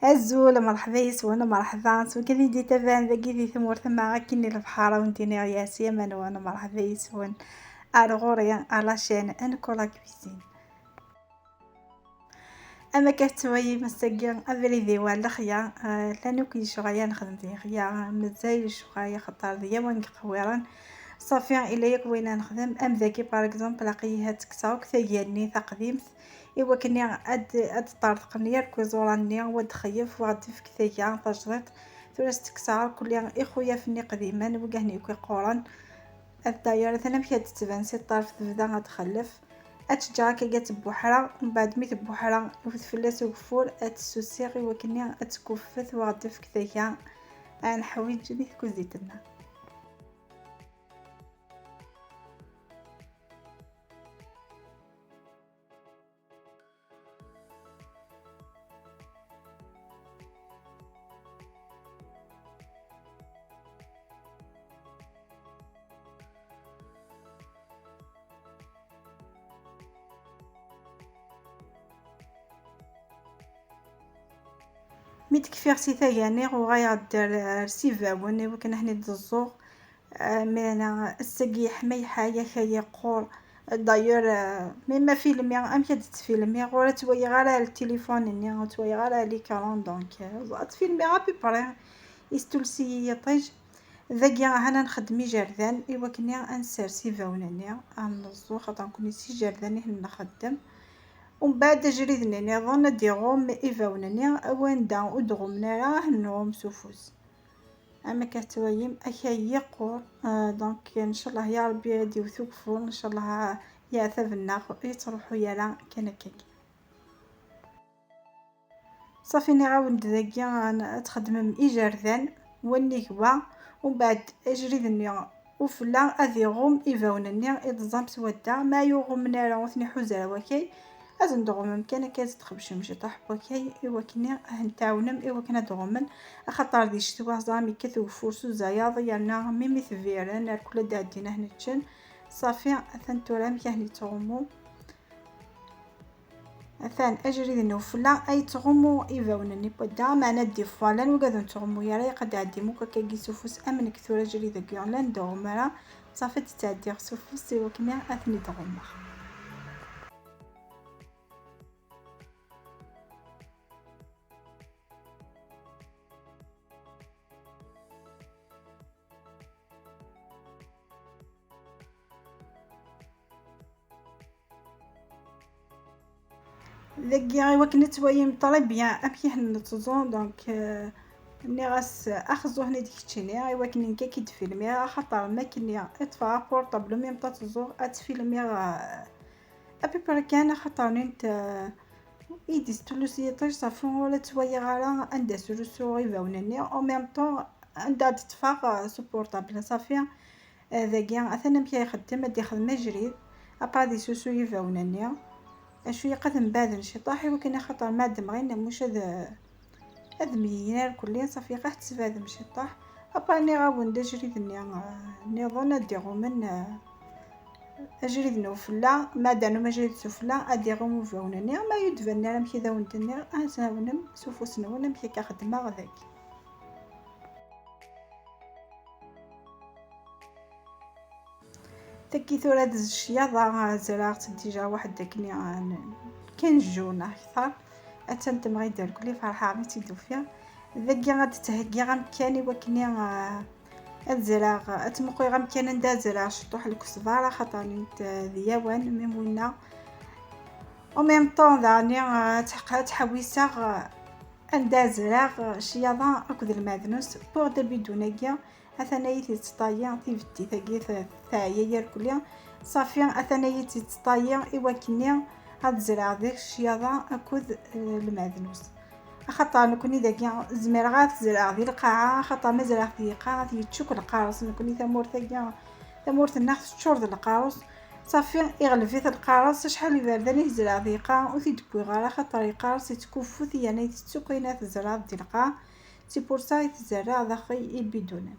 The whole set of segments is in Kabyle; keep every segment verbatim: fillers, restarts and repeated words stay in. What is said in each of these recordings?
Azul, merḥba yes-wen, merḥba s wigad i d-itaban dagi di tmurt ma akken i lebḥer, a wen-d-iniɣ yas yaman-wen, merḥba yes-wen ar ɣur-i, ar la chaîne Nicolas Cuisine. Am akka tettwayim ass-agi abrid-iw ar lexya, eh, llan akk lecɣal ara nexdem di lexya, mazal lecɣal axaṭer d lawan yeqwiren. Ṣafi, illa yakk wayen ara nexdem, am dagi par exemple aql-i ha ttekkseɣ akk tagya-nni taqdimt, i wakken ad, ad ṭṭerḍqen yark iẓuran-nni, wa d-xeyyef, wa ɣ-d-ifk tagya tajdiṭ. Tura s-ttekkseɣ irkelli ixuyaf-nni iqdimen, wigah-nni akk iqquren. Ad dayar atan amek ad d-tban si ṭṭerf, tebda ad txellef. Ad tt-ǧǧeɣ akka ad tebbuḥra, mbeɛd mi tebbuḥra, iwet fell-as ugeffur, ad tt-ssussiɣ i wakken ad tkuffet, wa ɣ-d-ifk tagya ara neḥwiǧ di tkuzit-nneɣ. Mi d-kfiɣ si tagya-nni, uɣaleɣ-d ar, ar s ibawen, i wakken ad ten-id-ẓẓuɣ. Ah, mais ass-agi yeḥma, yeḥma, yak yeqqur. D'ailleurs, ah, mi ma filmiɣ, amek ad ttfilmiɣ? Ur ttwaliɣ ara ltilifun-nni, ur ttwaliɣ ara l'écran, donc, ah, ad ttfilmiɣ à peu près. Yestulsi-yi yiṭij. Dagi, ahan ad nxeddem ijerdan i wakken ad nsers ibawen-nni, ad neẓẓu, xaṭer nekkni s ijerdan i nxeddem. Umbeɛd, ajrid-nni nniḍen ad d-iɣum ibawen-nni, wanda ur d-ɣummen ara, ad nɣum s ufus. Am akka tettwayim, akay yeqqur, euh, donc, ncallah ya Rebbi ad d-iwet ugeffur, ncallah yeɛtab-nneɣ ur yettruḥu ara kan akkagi. Ṣafi, nniɣ-awen-d dagi ad txedmem ijerdan, wannig wa, umbeɛd ajrid-nni ufella ad iɣum ibawen-nni i teẓẓam s wadda, ma yuɣumen ara ur ten-iḥuza ara wakay, ad ten-tɣumem kan akka, ad txebcem ciṭuḥ n wakay i wakken ad ten-tɛawnem i wakken ad ɣummen, axaṭer di ccetwa ẓram yekkat ugeffur s uzayaḍ, yerna mi mi tbiren ar kul ad d-ɛeddin ad ten-ččen. Ṣafi, atan tura amek ad ten-yettɣummu. Atan ajrid n ufella ay yettɣummu ibawen-nni n wadda, meɛna d ifwa llan wigad ur nettɣummu ara, ilaq ad d-ɛeddim akk akkagi s ufus am nekk tura ajrid-agi llan d-ɣum ara, ṣafi ad d-ttɛeddiɣ s ufus i wakken ad ten-id-ɣummeɣ. Dagi i wakken ad twayim très bien amek i ten-netteẓẓu, donc, euh, nniɣ-as axeẓẓu-hni d keččini, i wakken nekk ad k-id-filmiɣ, axaṭer ma akken i ṭṭfeɣ apurṭabl, mi m-, ad teẓẓuɣ, ad tt-filmiɣ, euh, à peu près kan, axaṭer nint, euh, i d-istullus yiṭij, ṣafi ur la ttwaliɣ ara anda srusuɣ ibawen-nni, en même temps anda d-ṭṭfeɣ, euh, s upurṭabl, ṣafi. Eh, dagi, atan amek ara ixeddem, ad d-ixdem ajrid, après ad isusu ibawen-nni. Acu yeqqa ad mbaɛden ciṭuḥ, i wakken axaṭer ma d-mɣin, muc ad, ad meyyin ar kulli, ṣafi yeqqa ad tesbeɛdem ciṭuḥ. Après nniɣ-awen-d ajrid-nni, eh, nniḍen ad d-iɣumen, eh, ajrid n ufella, ma d-ternum ajrid s ufella, ad d-iɣum ibawen-nni, ma ur d-banen ara amek i d awen-d-nniɣ, ad tɛawnem s ufus-nwen amek akka xeddmeɣ dagi. Tagi tura d ccyaḍa, zerɛeɣ-tt déjà waḥed akken, kan jaune akteṛ. Attan temɣi-d irkelli, ferḥeɣ mi tt-id-ufiɣ. Dagi ad d-ttheggiɣ amkan i wakken, ah, ad zerɛeɣ, ad ttmuquleɣ amkan anda ad zerɛeɣ ciṭuḥ lkesbar, axaṭer nint, ah, d yawan, même winna. En même temps daɣen, ah, ad tḥeq-, ad ttḥewwiseɣ, ah, anda ad zerɛeɣ, ah, ccyaḍa akked lmeɛdnus pour début d'année-agi. Atan ay t-yettṭayi tibettit-agi, t-, teɛya irkelli. Ṣafi, atan ay t-yettṭayi i wakken ad zerɛeɣ deg ccyaḍa akked, eh, lmeɛdnus. Axaṭer nekkni dagi, zemreɣ ad t-zerɛeɣ di lqaɛa, axaṭer ma zerɛeɣ di lqaɛa, ad yeččuk lqaṛes. Nekkni tamurt-agi, tamurt-nneɣ teččur d lqaṛes. Ṣafi, iɣleb-it lqaṛes, acḥal iberdan i t-zerɛeɣ di lqaɛa, ur t-id-wwiɣ ara, axaṭer lqaṛes yettkuffu-t, yerna yettettu akk ayen ara tzerɛeḍ di lqaɛa. C'est pour ça i t-zerrɛeɣ daxel ibidunen.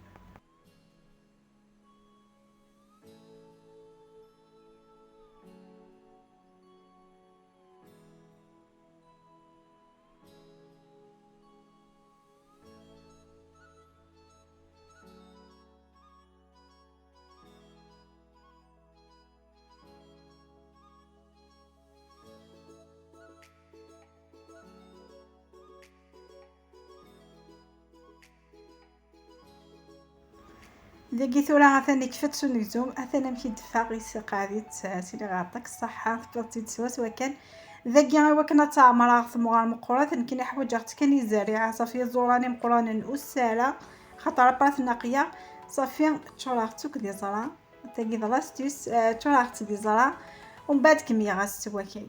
Dagi tura atan ikfa-d s unegzum, atan amek i d-teffeɣ, iseqɛed-itt, eh, sili ɣer ṭṭak ṣṣeḥḥa, tefkiḍ-tt-id swaswa kan. Dagi i wakken ad teɛmer ɣer temɣer meqqret, nekkini ḥwaǧeɣ-tt kan i zzerriɛa, ṣafi iẓuran imeqqranen ur ssara, xaṭer après tnaqi-yaɣ, ṣafi ččureɣ-tt akk d iẓra. Tagi d l'astuce, eh, ččureɣ-tt d iẓra, umbeɛd kemmleɣ-as s wakay.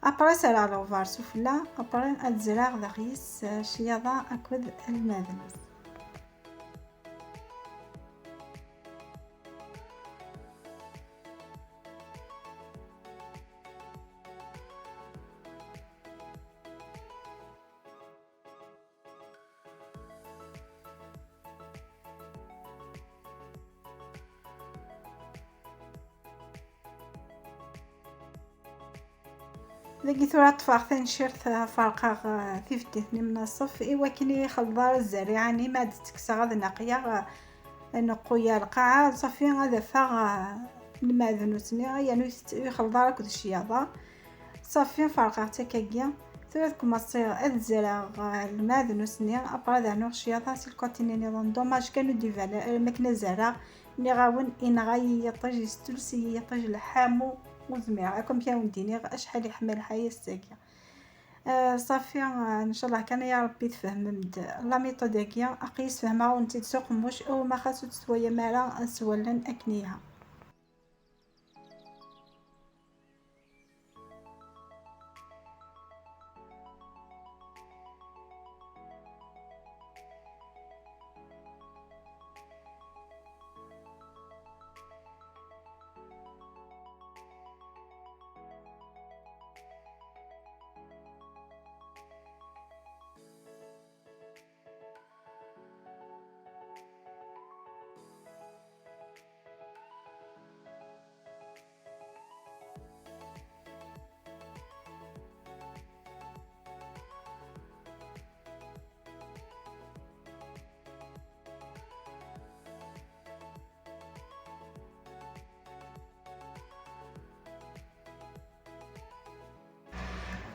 Après, serreɣ lɣbar sufella, après ad zreɣ daxel-is, eh, cyaḍa akked lmadnus. Dagi tura ṭṭfeɣ tancirt, eh, ferqeɣ, eh, tibettit-nni n aṣef i wakken i xelḍeɣ zzerriɛa-nni, ma ad tt-kkseɣ ad naqyeɣ, eh, neqqu-ya lqaɛa, ṣafi ad afeɣ, eh, lmeɛdnut-nni, yernu ur xelḍeɣ ara akked cyaḍa. Ṣafi ferqeɣ-tt akkagi. Tura ad kmaṣiɣ ad zreɣ, eh, lmeɛdnus-nni, après ad rnuɣ cyaḍa si lkwaṭini nniḍen. Dommage kan ur d-iban ara, am akken ad zreɣ. Nniɣ-awen, inɣa-yi yiṭij, yestulsi-yi yiṭij lḥamu, ur zmireɣ akk amek ad wen-d-iniɣ acḥal iḥma lḥaya ass-agi. Eh, ṣafi, eh, ncallah kan ya Rebbi tfehmem-d la méthode-agi, aql-i sfehmeɣ-awen-tt-id s uqemmuc, uma xas ur tt-twayam ara s wallen akken iha.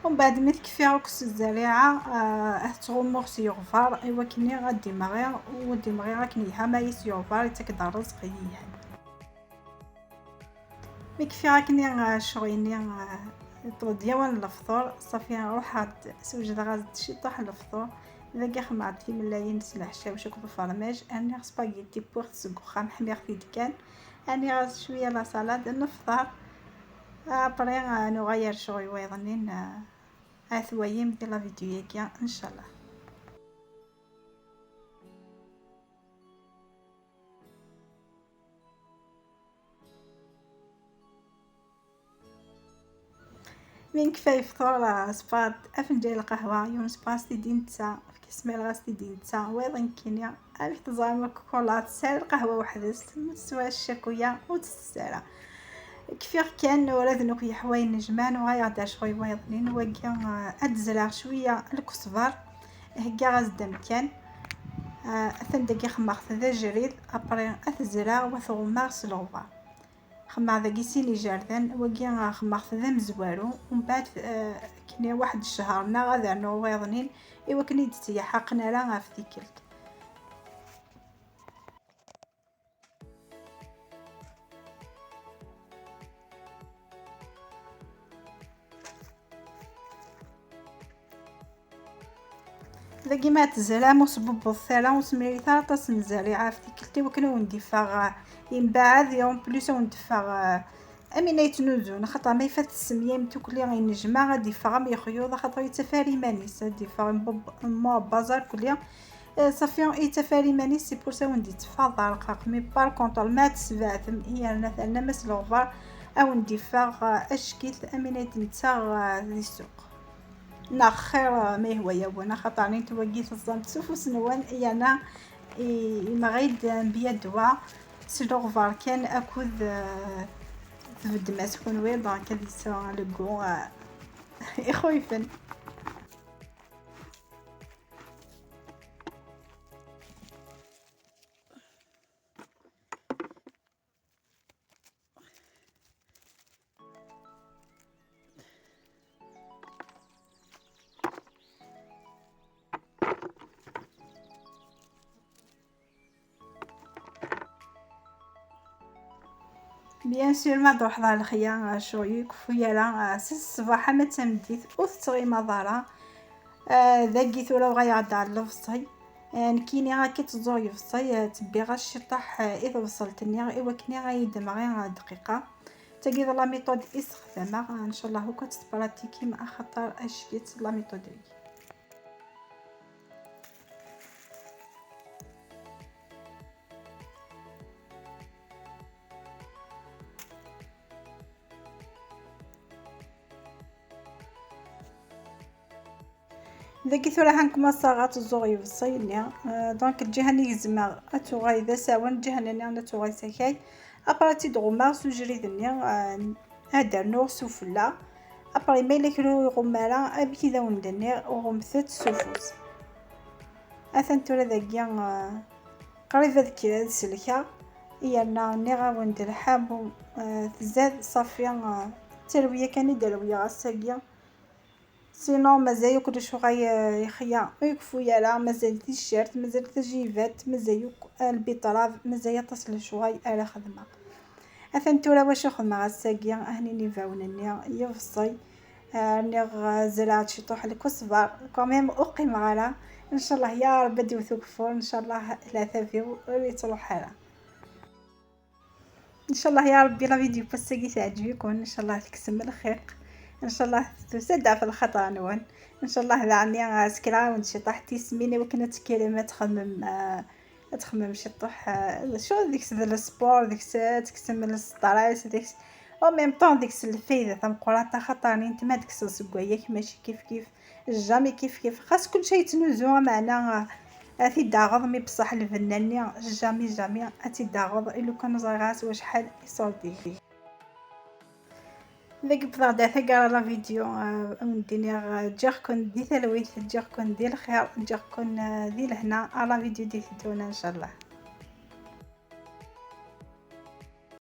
Umbeɛd mi t-kfiɣ akk s zzerriɛa, ah, ad t-ttɣummuɣ s yuɣbar i wakken ad d-imɣi, u ad d-imɣi akken yelha, ma yis yuɣbar ittak-d rrezq yelhan. Mi kfiɣ akken, ah, ccɣel-nni, ah, yeṭṭef-d yawan n lefṭur, ṣafi ruḥeɣ-d sewjdeɣ-as-d ciṭuḥ n lefṭur. Dagi xemmeɣ-d timellalin s leḥcawec akked ufermaj, rniɣ spaghetti wwiɣ-t seg uxxam, ḥmiɣ-t-id kan, rniɣ-as cwiya la salade, nefṭer. Après, ah, nuɣal ar ccɣel wayeḍ-nni, ah, ad t-twayem di la vidéo-agi, ncallah. Mi nekfa yefṭur, ah, ṣebbaɣ-d afenǧal n lqahwa, yiwen ṣebbaɣ-as-t-id i netta, efk-as ma yelɣa-as-t-id i netta, wayeḍ nekkini, amek teẓram akk Coca-Cola tesɛa lqahwa weḥd-s, ma teswa ccakuya ur tt-tess ara. Kfiɣ kan, ula d nekk yeḥwa inejman, uɣaleɣ-d ar ccɣel wayeḍnin, wagi, ah, ad d-zreɣ cwiya lkesber, heggaɣ-as-d amkan. Ah, atan dagi xemmeɣ-t d ajrid, après ad t-zreɣ u ad t-ɣummeɣ s lɣbar. Xemmeɣ dagi sin ijerdan, wagi, ah, xemmeɣ-t d amezwaru, umbeɛd, ah, akken waḥed ccher neɣ ad rnuɣ wayeḍnin, i wakken i d-ttyaḥaqen ara ɣef tikkelt. Dagi ma tezram, ur sbubbuḍet ara, ur smiritet ara aṭas n zzerriɛa ɣef tikkelt, i wakken ad wen-d-iffeɣ, ah, imbeɛd, et en plus ad wen-d-iffeɣ, ah, am win ay yettnuzun, axaṭer ma yif-, ad tessemyam tukli inejmaɛ, ad d-iffeɣ am yexyuḍ, axaṭer yettafar iman-is, ad d-iffeɣ mbubb-, mmuɛebbaẓ arkli. Eh, ṣafi, yettafar iman-is, c'est pour ça ad wen-d-itteffeɣ d arqaq. Mais par contre, ma tesbeɛdem, yerna ternam-as leɣbar, ad wen-d-iffeɣ, eh, acek-it am win ay d-nettaɣ, eh, di ssuq. Neɣ xir, eh, ma yehwa-yawen, axaṭer nit wagi teẓẓam-t s ufus-nwen, yerna i-, imɣi-d, eh, mbyadwa s leɣbar kan akked, eh, tbeddem-as kunwi, donc ad yesɛu le goût, eh, ixuyfen. Bien sûr, ma d-ruḥeḍ ɣer lexya, ah, ccɣel ur yekfu ara, ah, si ṣṣbeḥ ama d tameddit ur tettɣimaḍ ara. Ah, dagi tura uɣaleɣ-d ɣer lebṣel. Ah, nekkini akka tteẓẓuɣ lebṣel, ah, ttebbiɣ-as ciṭṭaḥ, ah, i tebṣelt-nni i wakken ad yi-d-temɣi, ah, dqiqa. Tagi d la méthode i ssexdameɣ, ah, ncallah akk ad tt-tpratikim axaṭer ack-itt la méthode-agi. Dagi tura ḥankumaṣaɣ ad tẓuɣ lebṣel-nni. Euh, donc lǧiha-nni gezmeɣ ad tuɣal d asawen, lǧiha-nni ad tuɣal s akal. Après ad tt-id-ɣummeɣ s ujrid-nni, euh, ad d-rnuɣ sufella. Après ma yella kra ur iɣumm ara, amek i d awen-d-nniɣ, ɣummet-tt s ufus. Atan tura dagi, euh, qrib ad k-, ad selkeɣ. Yerna nniɣ-awen-d lḥamu, euh, tzad, ṣafi, euh, d talwiya kan i d-rwiɣ ass-agi. Sinon mazal akk lecɣal, eh, yexya ur yekfu ara, mazal ticcert, mazal tajibat, mazal akk, eh, lbiṭrab, mazal aṭas n lecɣal ara xedmeɣ. Atan tura wacu xedmeɣ ass-agi, ahnin ibawen-nni, lebṣel, eh, rniɣ, eh, zerɛeɣ ciṭuḥ lkusbar, quand même ur qqimeɣ ara. Ncallah ya Rebbi ad d-iwet ugeffur, ncallah leɛtab-iw ur yettruḥ ara. Ncallah ya Rebbi la vidéo n wass-agi teɛǧeb-iken, ncallah tekksem lxiq, ncallah tusa-d ɣef lxaṭer-nwen, ncallah daɣen, ah, ssekreɣ-awen-d ciṭuḥ tismin i wakken ad tekkrem ad txemmem, ah, ad txemmem ciṭuḥ, ah, d acu deg-s, d lesport deg-s, ad tekksem le stress deg-s, en même temps deg-s lfayda tameqqrant, axaṭer nitma deg-s seg waya-k mačči kifkif. Jamais kifkif. Xas kullec yettnuzu, ameɛna, ah, ad t-id-taɣeḍ, mi beṣṣeḥ lbenna-nni, jamais, jamais ad t-id-taɣeḍ, i lukan ẓriɣ-as wacḥal iṣurdi. Dagi wwḍeɣ-d ar taggara la vidéo, ah, ad wen-d-iniɣ, ah, ǧǧiɣ-ken di talwit, ǧǧiɣ-ken di lxir, ǧǧiɣ-ken, ah, di lehna, ar la vidéo d-iteddun, ncallah.